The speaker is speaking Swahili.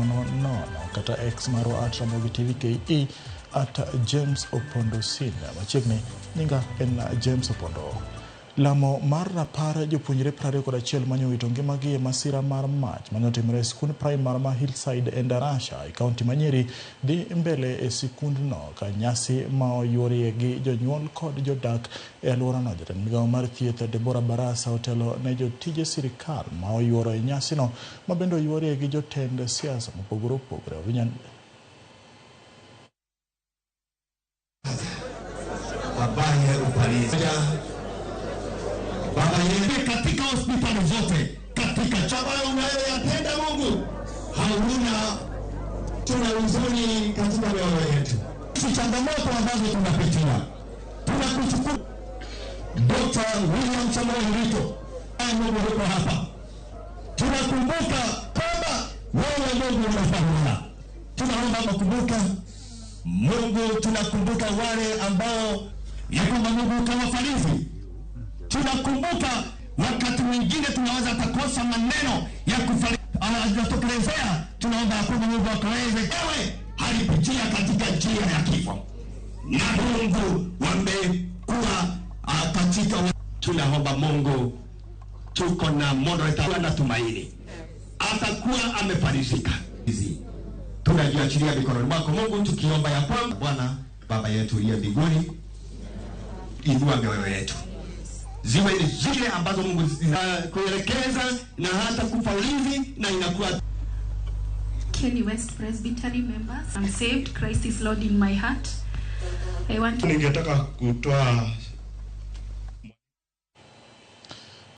nono nono kata X marwa at Ramogi TV KE at James Opondo Senior. Machiegni nyinga en James Opondo. Lamo mar rapar jopuonjre 21 mane owito ngimagi e masira mar mach mane otimore e sikund primar ma Hillside e Ndarasha e kaunti ma Nyeri dhi mbele e sikundno ka nyasi ma oyuorie gi jonyuol kod jodak e alworano. Jatend migawo mar thieth Deborah Barasa otelo ne jotije sirikal ma oyuoro e nyasino ma bende oyuorie gi jotend siasa mopogore opogore. Baba yetu katika hospitali zote, katika chama unayoyatenda Mungu, hauna tuna huzuni katika mioyo yetu. Si changamoto ambazo tunapitia. Tunakushukuru Dr. William Samoei Ruto, Mungu yuko hapa. Tunakumbuka kwamba wewe Mungu unafanya. Tunaomba kukumbuka Mungu, tunakumbuka wale ambao ya kwamba Mungu utawafariji. Tunakumbuka wakati mwingine tunaweza takosa maneno ya kufariji anatokelezea. Tunaomba kwamba Mungu akaweze ewe halipitia katika njia ya kifo, na Mungu wamekuwa katika. Tunaomba Mungu, tuko na moderator na tumaini atakuwa amefarijika. Tunajiachilia mikononi mwako Mungu, tukiomba ya kwamba Bwana Baba yetu uliye mbinguni, inua mioyo yetu ziwe ni zile ambazo Mungu zinakuelekeza na hata kupa ulinzi na inakuwa. Kenny West Presbytery members, I'm saved, Christ is Lord in my heart. I want to... Ningetaka kutoa